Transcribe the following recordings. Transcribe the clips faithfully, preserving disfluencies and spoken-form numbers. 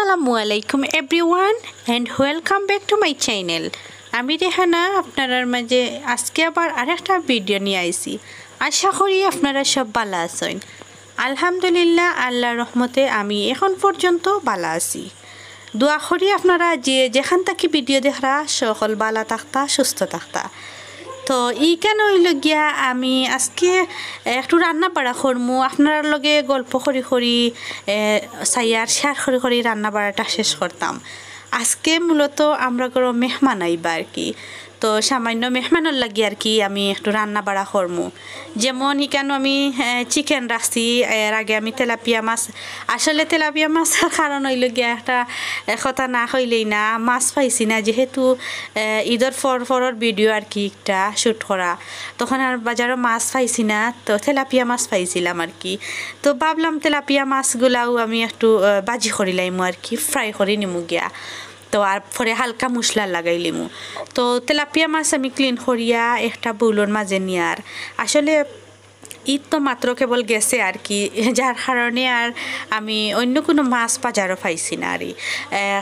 আসসালামু আলাইকুম everyone and welcome back to my channel। আমি রেহানা আপনারার মাঝে আজকে আবার আরেকটা ভিডিও নিয়া আইছি। আশা করি আপনারা সব ভালা আছইন। আলহামদুলিল্লাহ, আল্লাহর রহমতে আমি এখন পর্যন্ত ভালা আছি। দোয়া করি আপনারা যে যেখান থাকি ভিডিও দেখরা সকল ভালা থাকতা, সুস্থ থাকতা। তো ইখান অইলো গিয়া আমি আজকে একটু রান্না বাড়া করমু, আপনারার লগে গল্প করি করি, এ, চাইয়ার share করি করি রান্না বাড়াটা শেষ করতাম। আজকে মূলত আমরার ঘরো মেহমান আইবা আর কি, তো সামান্য মেহমানর লাগি আর কি আমি একটু রান্না বাড়া করমু। যেমন ইখানো আমি, এ, চিকেন রাখছি, এর আগে আমি তেলাপিয়া মাছ, আসলে তেলাপিয়া মাছর কারণ অইলো গিয়া একটা, এ, কথা না কইলেই না, মাছ পাইছি না, যেহেতু, এ, ঈদর পর পরর ভিডিও আর কি একটা শ্যুট করা, তখন আর বাজারো মাছ পাইছি না, তো তেলাপিয়া মাছ পাইছিলাম আর কি। তো ভাবলাম তেলাপিয়া মাছগুলাও আমি একটু, এ, ভাজি করিলাইমু আর কি, ফ্রাই করি নিমু গিয়া। তো আর পরে হালকা মশলা লাগাইলিমু। তো তেলাপিয়া মাছ আমি ক্লিন করিয়া একটা বাউলর মাঝে নিয়ার, আসলে ঈদ তো মাত্র কেবল গেছে আর কি, যার কারণে আর আমি অন্য কুনু মাছ বাজারো পাইছি না আর। এ,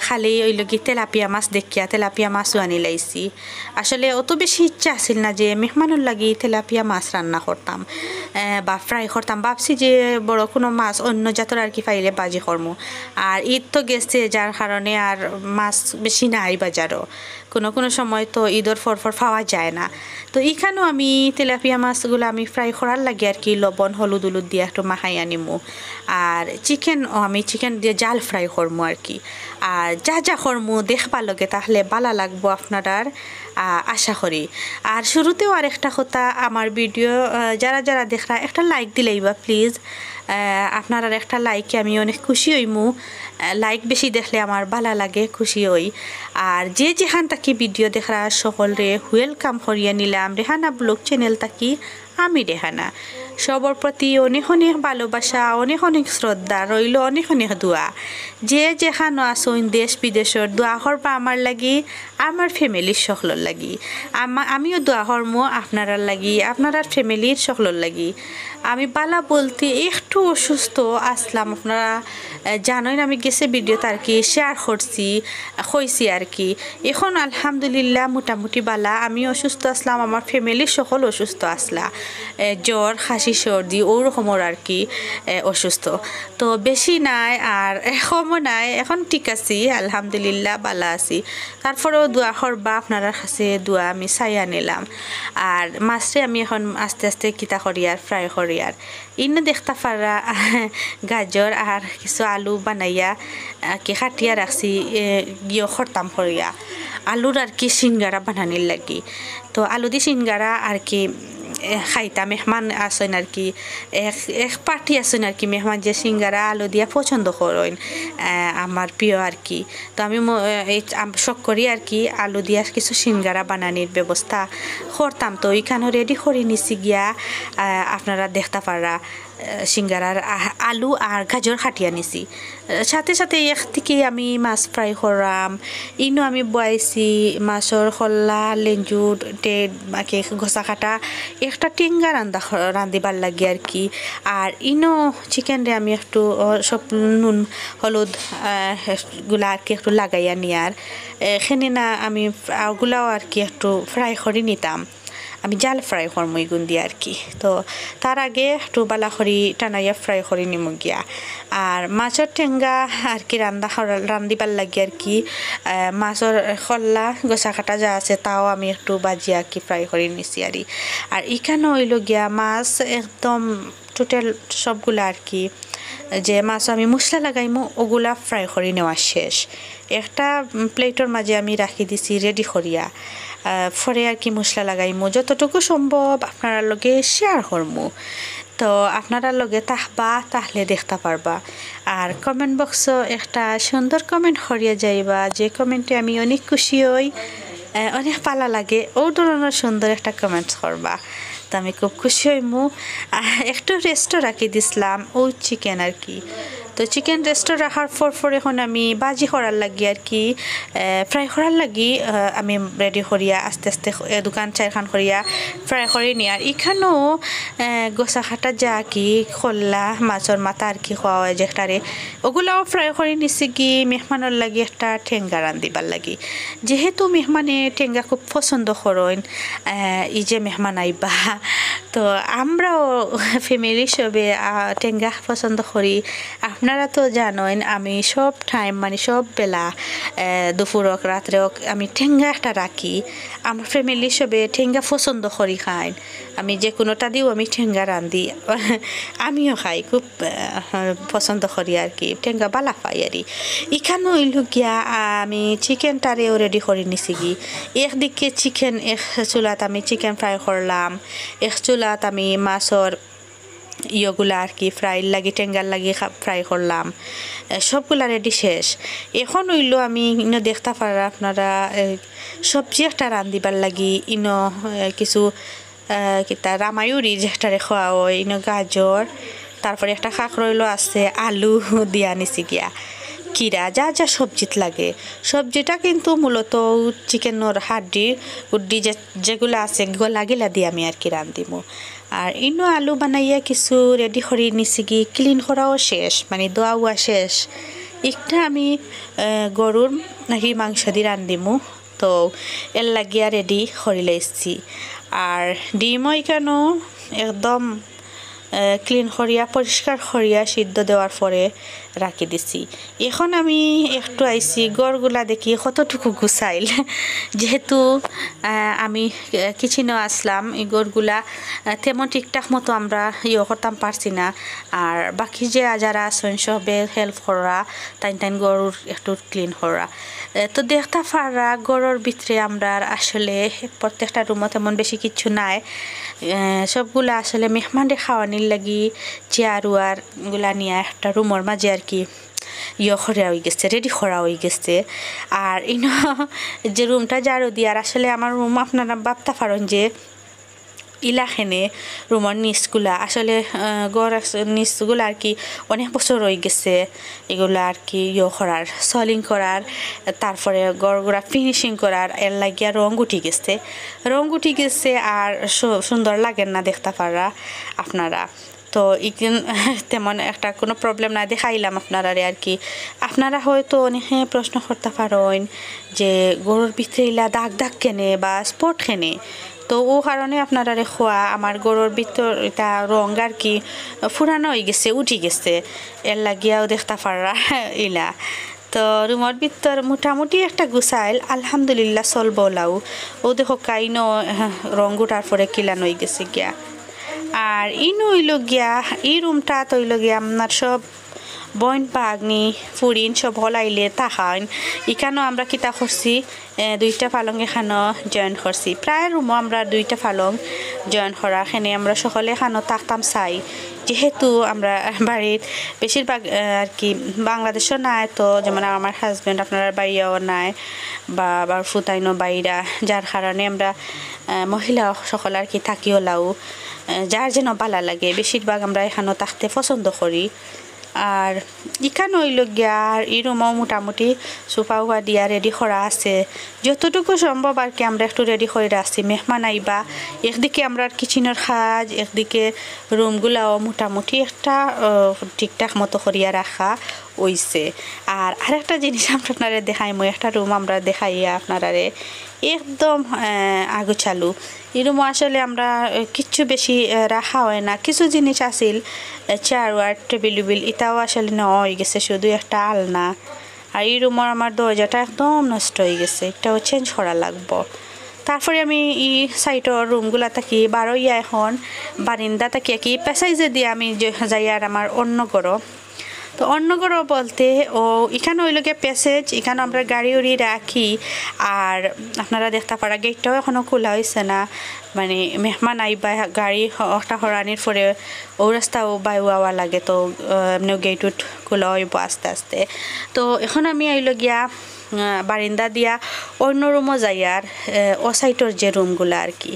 খালি অইলো গি তেলাপিয়া মাছ দেখিয়া তেলাপিয়া মাছও আনিলাইছি। আসলে অত বেশি ইচ্ছা আছিল না যে মেহমানর লাগি তেলাপিয়া মাছ রান্না করতাম, এ, বা ফ্রাই করতাম। ভাবছি যে বড় কুনু মাছ অন্য জাতর আর কি পাইলে ভাজি করমু। আর ঈদ তো গেছে, যার কারণে আর মাছ বেশি নাই বাজারো। কুনু কুনু সময় তো ঈদর পর পর পাওয়া যায় না। তো ইখানো আমি তেলাপিয়া মাছগুলা আমি ফ্রাই করার লাগি আর কি লবণ, হলুদ উলুদ দিয়া একটু মাখাইয়া নিমু। আর চিকেনও আমি চিকেন দিয়া ঝাল ফ্রাই করমু আর কি। আর যা যা করমু দেখবা লগে, তাহলে ভালা লাগবো আপনারার, আ, আশা করি। আর শুরুতেও আর একটা কথা, আমার ভিডিও, আ, যারা যারা দেখরা একটা লাইক দিলাইবা প্লিজ। আ, আপনারার একটা লাইকে আমি অনেক খুশি অইমু। আ, লাইক বেশি দেখলে আমার ভালা লাগে, খুশি অই। আর যে যেখান থাকি ভিডিও দেখরা সকলরে ওয়েলকাম করিয়া নিলাম রেহানা ব্লগ চ্যানেল থাকি। আমি রেহানা। সবর প্রতি অনেক অনেক ভালোবাসা, অনেক অনেক শ্রদ্ধা, রইলো অনেক অনেক দোয়া। যে যেখানো আছইন দেশ বিদেশর, দোয়া করবা আমার লাগি, আমার ফ্যামিলির সকলর লাগি। আমা-, আমিও দোয়া করমু আপনারার লাগি, আপনারার ফ্যামিলির সকলর লাগি। আমি ভালা বলতে একটু অসুস্থ আছলাম, আপনারা, এ, জানইন আমি গেছে ভিডিওত আর কি শেয়ার করছি, কইছি আর কি। এখন আলহামদুলিল্লাহ মোটামুটি ভালা। আমি অসুস্থ আছলাম, আমার ফ্যামিলির সকল অসুস্থ আছলা, এ, জ্বর, খাসি, সর্দি, অউ রকমর আর কি, এ, অসুস্থ। তো বেশি নাই আর কমও নাই, এখন ঠিক আছি, আলহামদুলিল্লাহ ভালা আছি। তারপরেও দোয়া করবা, আপনারার কাছে দোয়া আমি চাইয়া নিলাম। আর মাছরে আমি এখন আস্তে আস্তে কিতা করিয়ার, ফ্রাই করিয়ার। ইনো দেখতা পাররা গাজর আর কিছু আলু বানাইয়া, আহ, কি কাটিয়া রাখছি, এ, গিয়ে করতাম করিয়া। আলুর আর কি সিঙ্গারা বানানির লাগি। তো আলু দি সিঙ্গারা আর কি, এ, খাইতা মেহমান আছইন আর কি। এক, এক পার্টি আছইন আর কি মেহমান যে সিঙ্গারা আলু দিয়া পছন্দ করইন, আহ, আমার প্রিয় আর কি। তো আমি ম-, এ, এই আম-, শখ করি আর কি আলু দিয়া কিছু সিঙ্গারা বানানির ব্যবস্থা করতাম। তো ইখানো রেডি করি নিছি গিয়া, আহ, আপনারা দেখতা পাররা, আহ, সিঙ্গারার আহ, আলু আর গাজর কাটিয়া নিছি। আহ, সাথে সাথে একদিকে আমি মাছ ফ্রাই কররাম, ইনো আমি বওয়াইছি মাছর কল্লা, লেঞ্জুর, টেড, বাকি গোছা কাটা, একটা টেঙ্গা রান্দা খ-, রান্দিবার লাগি আর কি। আর ইনো চিকেনরে আমি একটু, ও, সব নুন, হলুদ, আহ, গুলা আর কি একটু লাগাইয়া নিয়ার। এ, খেনে না আমি ফ-, ওগুলাও আর কি একটু ফ্রাই করি নিতাম। আমি ঝাল ফ্রাই করমু ইগুন দিয়া আর কি। তো তার আগে একটু ভালা করি টানাইয়া ফ্রাই করি নিমু গিয়া। আর মাছর টেঙ্গা আর কি রান্দা করা-, রান্দিবার লাগি আর কি, আহ, মাছর কল্লা, গোছা কাটা যা আছে তাও আমি একটু ভাজিয়া আর কি ফ্রাই করি নিছি আর। আর ইখানো অইলো গিয়া মাছ একদম টোটাল সবগুলা আর কি, যে মাছ আমি মশলা লাগাইমু, ওগুলা ফ্রাই করি নেওয়া শেষ। একটা, উম, প্লেটর মাঝে আমি রাখি দিছি রেডি করিয়া। আহ, পরে আর কি মশলা লাগাইমু, যতটুকু সম্ভব আপনারার লগে শেয়ার করমু। তো আপনারার লগে থাকবা, তাহলে দেখতা পারবা। আর কমেন্ট বক্সো একটা সুন্দর কমেন্ট করিয়া যাইবা, যে কমেন্টে আমি অনেক খুশি অই, আহ, অনেক ভালা লাগে। ও ধরনর সুন্দর একটা কমেন্টস করবা। তো আমি খুব খুশি অইমু। আহ, একটু রেস্টও রাখি দিছলাম, ও চিকেন আর কি। তো চিকেন রেস্টো রাখার পর পর এখন আমি ভাজি করার লাগি আর কি, আহ, ফ্রাই করার লাগি, আহ, আমি রেডি করিয়া আস্তে আস্তে খ-, এ, দুখান চাইরখান করিয়া ফ্রাই করি নি। আর ইখানো, আহ, গোসা কাটা যা কি করলা, মাছর মাথা আর কি কওয়া অয় যেটারে, ওগুলাও ফ্রাই করি নিছি কি মেহমানর লাগি একটা টেঙ্গা রান্ধিবার লাগি। যেহেতু মেহমানে টেঙ্গা খুব পছন্দ করইন, আহ, এই যে মেহমান আইবা, তো আমরাও ফ্যামিলি সবে, আহ, টেঙ্গা পছন্দ করি। আপনারা তো জানইন আমি সব টাইম, মানে সব বেলা, আহ, দুপুর হোক, রাত্রে হোক, আমি টেঙ্গা একটা রাখি। আমার ফ্যামিলি সবে টেঙ্গা পছন্দ করি খাইন। আমি যে কোনোটা দিও আমি টেঙ্গা রান্ধি। আমিও খাই, খুব, আহ, পছন্দ করি আর কি, টেঙ্গা বালা পাই আর কি। ইখানো অইল গিয়া আমি চিকেনটারেও রেডি করি নিছি কি। একদিকে চিকেন, এক চুলাত আমি চিকেন ফ্রাই করলাম, এক চুলাত আমি মাছর ইয়েগুলা আর কি ফ্রাইর লাগি, টেঙ্গার লাগি খা-, ফ্রাই করলাম। এ, সবগুলা রেডি শেষ। এখন অইল আমি ইনো দেখতা পারা আপনারা, এ, সবজি একটা রান্ধিবার লাগি ইনো, এ, কিছু, এ, কিতা রামায়ুরি যেটারে কওয়া অয়, ইনো গাজর, তারপরে একটা কাঁকরোল আছে, আলু দিয়া নিছি গিয়া, কিরা যা যা সবজিত লাগে। সবজিটা কিন্তু মূলত চিকেনর হাড্ডি, উড্ডি যে, যেগুলা আছে, গলা গিলা দিয়া আমি আর কি রান্ধিমু। আর ইনো আলু বানাইয়া কিছু রেডি করি নিছি কি, ক্লিন করাও শেষ, মানে ধোয়া উয়া শেষ। একটা আমি, আহ, গরুর নাকি মাংস দি রান্ধিমু, তো এর লাগিয়া রেডি করি লাইছি। আর ডিমও ইখানো একদম, আহ, ক্লিন করিয়া, পরিষ্কার করিয়া সিদ্ধ দেওয়ার পরে রাখি দিছি। এখন আমি একটু আইছি, ঘরগুলা দেখি কতটুকু গুছাইল। যেহেতু, আহ, আমি, আহ, কিচেনো আসলাম, এই ঘরগুলা, আহ, তেমন ঠিকঠাক মতো আমরা ইয়ে করতাম পারছি না। আর বাকি যে যারা আছেন সবে হেল্প করা, তাইন তাইন ঘরর একটু ক্লিন করা। এ, তো দেখতা পারা ঘরর ভিতরে আমরার আসলে প্রত্যেকটা রুমও তেমন বেশি কিচ্ছু নাই। এ, সবগুলা আসলে মেহমানরে খাওয়ানির লাগি চেয়ার ওয়ার গুলা নিয়া একটা রুমর মাঝে আর কি ইয়ে করা অই গেছে, রেডি করা অই গেছে। আর ইনো যে রুমটা ঝাড়ু দিয়ার, আসলে আমার রুম আপনারা ভাবতা পারইন যে ইলা খেনে রুমর নিচগুলা, আসলে, আহ, ঘর আস-, নিচগুলা আর কি অনেক বছর অই গেছে, এগুলা আর কি ইয়ে করার, সলিং করার, তারপরে ঘরগুলা ফিনিশিং করার, এর লাগিয়া রং উঠি গেছে, রং উঠি গেছে আর সু-, সুন্দর লাগে না দেখতা পারা আপনারা। তো ইখান তেমন একটা কোনো প্রবলেম নাই, দেখাইলাম আপনারারে আর কি। আপনারা হয়তো অনেকে প্রশ্ন করতা পারইন যে ঘরর ভিতরে ইলা দাগ দাগ কেনে বা স্পট কেনে, তো ও কারণে আপনারারে কওয়া, আমার ঘরর ভিতর ইটা রং আর কি ফুরানো অই গেছে, উঠি গেছে, এর লাগিয়াও দেখতা পাররা ইলা। তো রুমর ভিতর মোটামুটি একটা গুছাইল, আলহামদুলিল্লাহ চলবো লাউ। ও দেখো কাইনো, আহ, রং উঠার পরে কিলান অই গেছে গিয়া। আর ইনো অইল গিয়া, ই রুমটা তো অইল গিয়া আপনার সব বইন ভাগ্নি ফুরিন সব হকল আইলে থাকইন। ইখানো আমরা কিতা করছি, এ, দুইটা পালং এখানো জয়েন করছি। প্রায় রুমও আমরা দুইটা পালং জয়েন করা, এখানে আমরা সকলে এখানো থাকতাম চাই, যেহেতু আমরা বাড়ির বেশিরভাগ, এ, আর কি বাংলাদেশও নাই, তো যেমন আমার হাজব্যান্ড আপনারার বাইয়াও নাই বা আবার ফুতাইনও বাইরা, যার কারণে আমরা, এ, মহিলা সকল আর কি থাকি ওলাও, এ, যার যেন বালা লাগে, বেশিরভাগ আমরা এখানো থাকতে পছন্দ করি। আর ইখান অইল গিয়া, আর ই রুমও মোটামুটি সোফা উফা দিয়া রেডি করা আছে। যতটুকু সম্ভব আর কি আমরা একটু রেডি করি রাখছি। মেহমান আইবা, একদিকে আমরার কিচেনর কাজ, একদিকে রুমগুলাও মোটামুটি একটা, আহ, ঠিকঠাক মতো করিয়া রাখা অইছে। আর আরেকটা জিনিস আমরা আপনারে দেখাইমু, একটা রুম আমরা দেখাইয়া আপনারারে একদম, আহ, আগুচালু। ই রুমও আসলে আমরা, আহ, কিচ্ছু বেশি, আহ, রাখা হয় না। কিছু জিনিস আছিল, আহ, চেয়ার ওয়ার, টেবিল উবিল, ইতাও আসলে নেওয়া অই গেছে, শুধু একটা আলনা। আর ই রুমর আমার দরজাটা একদম নষ্ট অই গেছে, ইটাও চেঞ্জ করা লাগবো। তারপরে আমি ই সাইডর রুমগুলা থাকি বারইয়া এখন বারিন্দা থাকি আর কি প্যাসেজে দিয়া আমি যে-, যাইয়ার আমার অন্য ঘরো। তো অন্য ঘরো বলতে ও ইখান অইল গিয়া প্যাসেজ, ইখান আমরা গাড়ি উড়ি রাখি। আর আপনারা দেখতা পারা গেটটাও এখনো খোলা অইছে না, মানে মেহমান আইবা, গাড়ি হ-, একটা হরানির পরে ও রাস্তাও বাইওয়াওয়া লাগে, তো, আহ, এমনিও গেট উট খোলা অইব আস্তে আস্তে। তো এখন আমি আইল গিয়া, আহ, বারিন্দা দিয়া অন্য রুমও যাইয়ার, আহ, ও সাইডর যে রুমগুলা আর কি।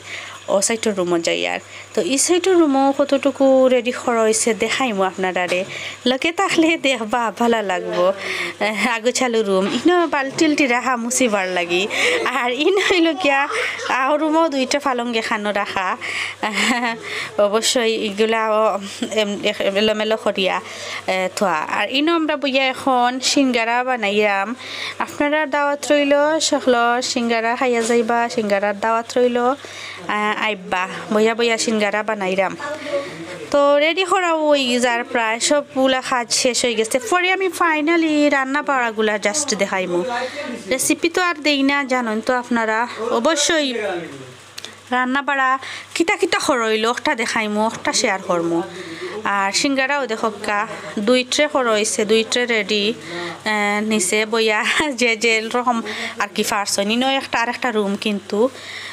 ও সাইডর রুমো যাইয়ার। তো ই সাইডর রুমো কতটুকু রেডি করা অইছে দেখাইমু আপনারারে। লগে থাকলে দেখবা, ভালা লাগবো। আহ, আগুছালু রুম। ইনো বালটি উল্টি রাখা মুছিবার লাগি। আর ইনো অইলো গিয়া, আহ, রুমো দুইটা পালং এখানো রাখা। অবশ্যই ইগুলা, ও, এম, এখ-, এলোমেলো করিয়া, এ, থোয়া। আর ইনো আমরা বইয়া এখন সিঙ্গারা বানাইরাম। আপনারার দাওয়াত রইলো, সকলর সিঙ্গারা খাইয়া যাইবা, সিঙ্গারার দাওয়াত রইলো। আহ, আইবা, বইয়া বইয়া সিঙ্গারা বানাইরাম। তো রেডি করা অই যার, প্রায় সবগুলা কাজ শেষ অই গেছে। পরে আমি finally রান্না বাড়াগুলা just দেখাইমু। Recipe তো আর দেই না, জানইন তো আপনারা। অবশ্যই রান্না বাড়া কিতা কিতা করা অইলো, একটা দেখাইমু, একটা share করমু। আর সিঙ্গারাও দেখউক্কা, দুই tray করা অইছে, দুই tray ready। আহ, নিচে বইয়া যে যে রকম আর কি পারছইন, ইনো একটা আর একটা রুম কিন্তু,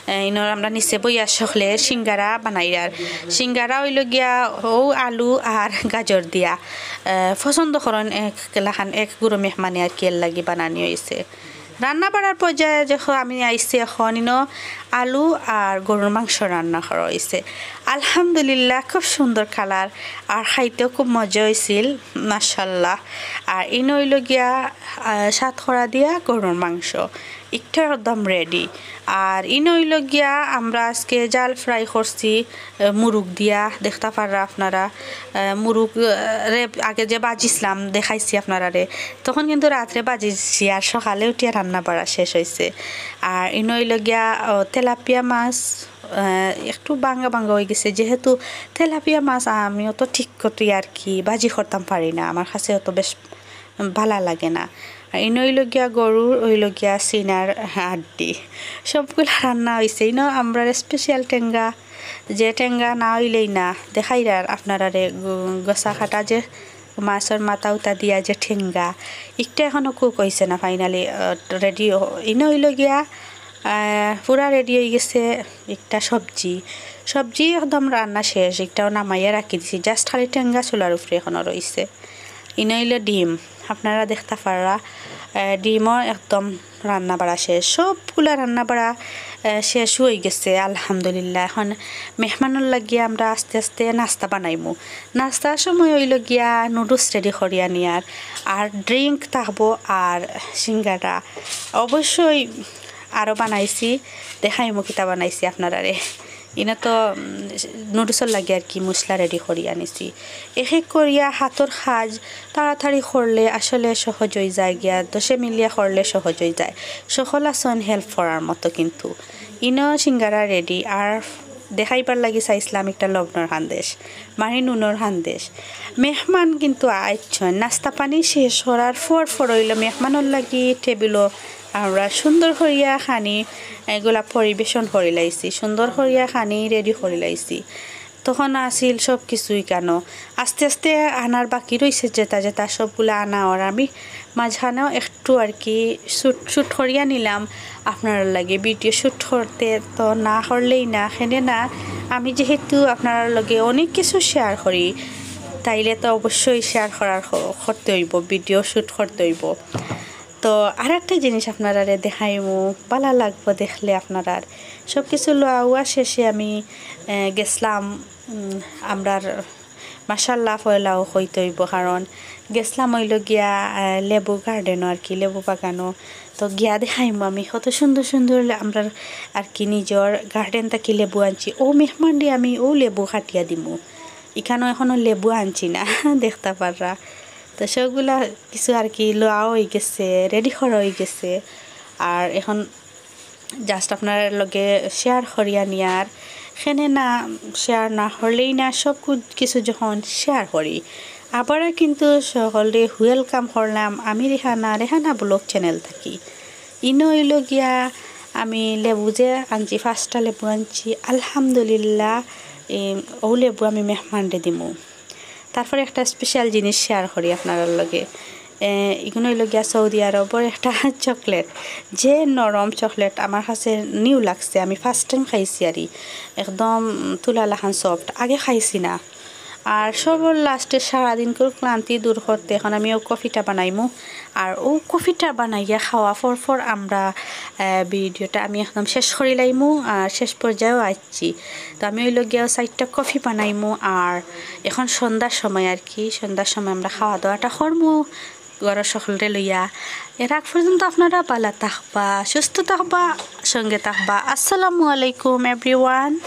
আহ, ইনো আমরা নিচে বইয়া সকলে সিঙ্গারা বানাইরার। সিঙ্গারা অইলো গিয়া ও আলু আর গাজর দিয়া, আহ, পছন্দ করইন এক লাখান, এক গুরু মেহমানে আর কি, এর লাগি বানানি অইছে। রান্না বাড়ার পর্যায়ে যখন আমি আইছি, এখন ইনো আলু আর গরুর মাংস রান্না করা অইছে। আলহামদুলিল্লাহ, খুব সুন্দর colour, আর খাইতেও খুব মজা অইছিল, মাশাল্লাহ। আর ইনো অইলো গিয়া, আহ, সাতকরা দিয়া গরুর মাংস, একটা একদম ready। আর ইনো অইলো গিয়া আমরা আজকে জাল fry করছি, আহ, মুরুগ দিয়া, দেখতা পাররা আপনারা। আহ, মুরুগ, আহ, রে আগে যে বাজিছিলাম, দেখাইছি আপনারারে, তখন কিন্তু রাত্রে বাজিছি, আর সকালে উঠিয়া রান্না বাড়া শেষ অইছে। আর ইনো অইলো গিয়া, ও, তেলাপিয়া মাছ, আহ, একটু বাঙ্গা বাঙ্গা অই গেছে, যেহেতু তেলাপিয়া মাছ আমি অত ঠিক করি আর কি বাজি করতাম পারি না, আমার কাছে অত বেশ ভালা লাগে না। আর ইনো অইলো গিয়া গরুর, অইলো গিয়া সিনার হাড্ডি, সবগুলা রান্না অইছে। ইনো আমরার special টেঙ্গা, যে টেঙ্গা না অইলেই না, দেখাইরার আপনারারে, গ-, গসা কাটা যে মাছর মাথা উতা দিয়া যে টেঙ্গা, একটা এখনো cook অইছে না finally, আহ, ready অ-, ইনো অইলো গিয়া, আহ, পুরা ready অই গেছে একটা সবজি। সবজি একদম রান্না শেষ, একটাও নামাইয়া রাখি দিছি, just খালি টেঙ্গা চুলার উপরে এখনো রইছে। ইনো অইলো ডিম, আপনারা দেখতা পাররা, আহ, ডিমও একদম রান্না বাড়া শেষ, সবগুলা রান্না বাড়া, আহ, শেষ অই গেছে আলহামদুলিল্লাহ। এখন মেহমানর লাগিয়া আমরা আস্তে আস্তে নাস্তা বানাইমু। নাস্তার সময় অইলো গিয়া noodles ready করিয়া নিয়ার, আর drink থাকবো, আর সিঙ্গারা অবশ্যই আরও বানাইছি, দেখাইমু কিতা বানাইছি আপনারারে। ইনো তো, উম, noodles-র লাগি আর কি মশলা ready করিয়া নিছি। এক এক করিয়া হাতর কাজ তাড়াতাড়ি করলে আসলে সহজ অই যায় গিয়া, দশে মিলিয়া করলে সহজ অই যায়। সকল আছইন help করার মতো কিন্তু। ইনো সিঙ্গারা ready, আর দেখাইবার লাগি চাইছিলাম একটা লবণর হান্দেশ, মানে নুনর হান্দেশ। মেহমান কিন্তু আইছইন, নাস্তা পানি শেষ করার পর পর অইলো মেহমানর লাগি টেবিলো আমরা সুন্দর করিয়া খানি এগুলা পরিবেশন করিলাইছি, সুন্দর করিয়া খানি ready করিলাইছি। তখন আছিল সব কিছুই কেন, আস্তে আস্তে আনার বাকি রইছে, যেটা যেটা সবগুলা আনা। আর আমি মাঝখানেও একটু আর কি shoot, shoot করিয়া নিলাম আপনারার লাগি। Video shoot করতে তো না করলেই না, কেনে না, আমি যেহেতু আপনারার লগে অনেক কিছু share করি, তাইলে তো অবশ্যই share করার ক-, করতে অইবো, video shoot করতে অইবো। তো আর একটা জিনিস আপনারারে দেখাইমু, ভালা লাগবো দেখলে আপনারার। সব কিছু লওয়া শেষে আমি, এ, গেছলাম, উম, আমরার মাশাআল্লাহ পয়লাও কইতে অইবো, কারণ গেছলাম অইলো গিয়া, এ, লেবু garden-ও আর কি, লেবু বাগানো। তো গিয়া দেখাইমু আমি কত সুন্দর সুন্দর লে-, আমরার আর কি নিজর garden থাকি লেবু আনছি। ও মেহমানরে আমি ও লেবু কাটিয়া দিমু। ইখানো এখনো লেবু আনছি না, দেখতা পাররা। তো সবগুলা কিছু আর কি লওয়া অই গেছে, ready করা অই গেছে। আর এখন just আপনারার লগে share করিয়া নিয়ার, কেনে না share না করলেই না, সব কু-, কিছু যখন share করি। আবারও কিন্তু সকলরে welcome করলাম আমি রেহানা, রেহানা vlog channel থাকি। ইনো অইলো গিয়া আমি লেবু যে আনছি, পাঁচটা লেবু আনছি, আলহামদুলিল্লাহ, এ, ও লেবু আমি মেহমানরে দিমু। তারপরে একটা special জিনিস share করি আপনারার লগে। এ, ইগুন অইলো গিয়া সৌদি আরবর একটা chocolate, যে নরম chocolate, আমার কাছে new লাগছে, আমি first time খাইছি আরি, একদম তুলা লাখান soft, আগে খাইছি না। আর সবর লাস্টে সারাদিনকুর ক্লান্তি দূর করতে এখন আমি অউ কফিটা বানাইমু। আর অউ কফিটা বানাইয়া খাওয়া পর পর আমরা, আহ, ভিডিওটা আমি একদম শেষ করি লাইমু। আর শেষ পর্যায়েও আইছি, তো আমি অইলো গিয়া সাইডটা কফি বানাইমু। আর এখন সন্ধ্যার সময় আর কি, সন্ধ্যার সময় আমরা খাওয়া দাওয়াটা করমু ঘরর সকলরে লইয়া। এর আগ পর্যন্ত আপনারা ভালা থাকবা, সুস্থ থাকবা, সঙ্গে থাকবা। আসসালামু আলাইকুম এভরিওয়ান।